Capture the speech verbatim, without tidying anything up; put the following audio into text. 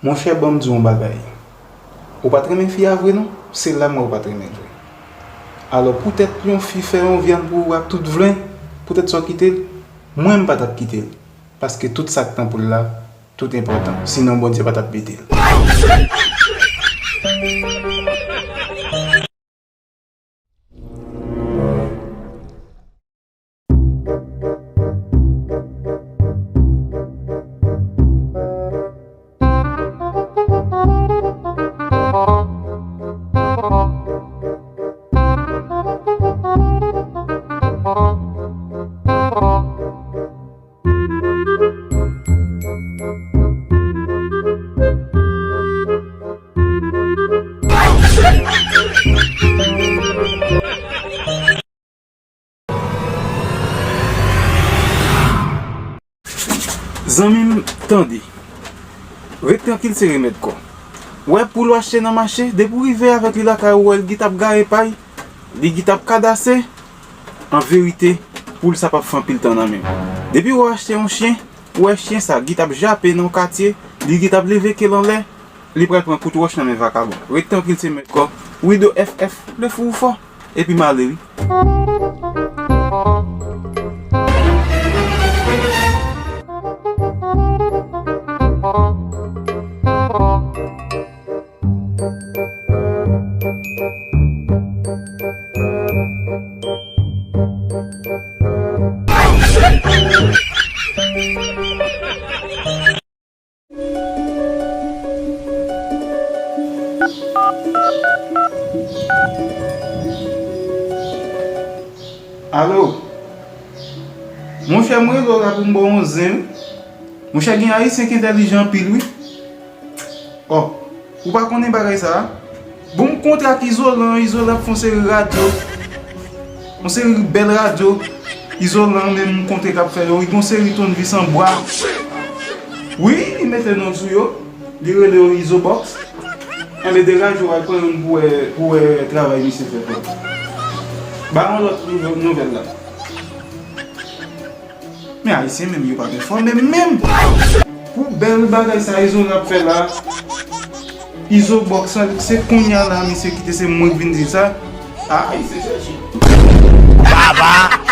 Monchè, ban m di w yon bagay. Ou pa t renmen fi a vre non, se la m wè ou pa t renmen l vre. Alò, poutèt yon fi fè yon vyann pou ou ak tout vle, poutèt sa w kite l, mwen m pa t ap kite l. Paske tout sa k nan poul la, tout enpòtan. Sinon, Bondye pa t ap mete l. Zanmi m, tande. Ret trankil, se remèd kò. Ou wè poul ou achte nan mache, depi w rive avèk li lakay ou, ou wè l gentan ap gaye pay, li gentan ap kadase. An verite, poul sa p ap fè anpil tan nan men w. Depi w achte yon chen, ou wè chen sa gentan ap jape nan yon katye, li gentan ap leve ke l anlè, li pral pran kout wòch nan men vakabon. Ret trankil, se remèd kò. Wido F F, le fou ou fò. Epi m ale wi. Alo? Monchè, m rele w la pou m ba w yon zen wi. Monchè, gen Ayisyen ki entèlijan anpil wi. Ò, ou pa konnen bagay sa a? Bon, m kontre ak Izolan, Izolan ap fè yon seri radyo. Yon seri bèl radyo. Izolan menm m kontre k ap fè yo. Li gen yon seri tounvis an bwa. Wi, li mete non sou yo. Li rele yo Izobox. Enben, degaje w al pran youn pou wè, pou wè travay misye fè fò. Ba yon lòt nouvo-, nouvèl la. Men Ayisyen menm yo pa fè fò menm menm. Pou bèl bagay sa Izolan ap fè la, Izobox la, se kounye a la misye kite se mwen k vin di sa. A, Ayisyen chèche. Baba!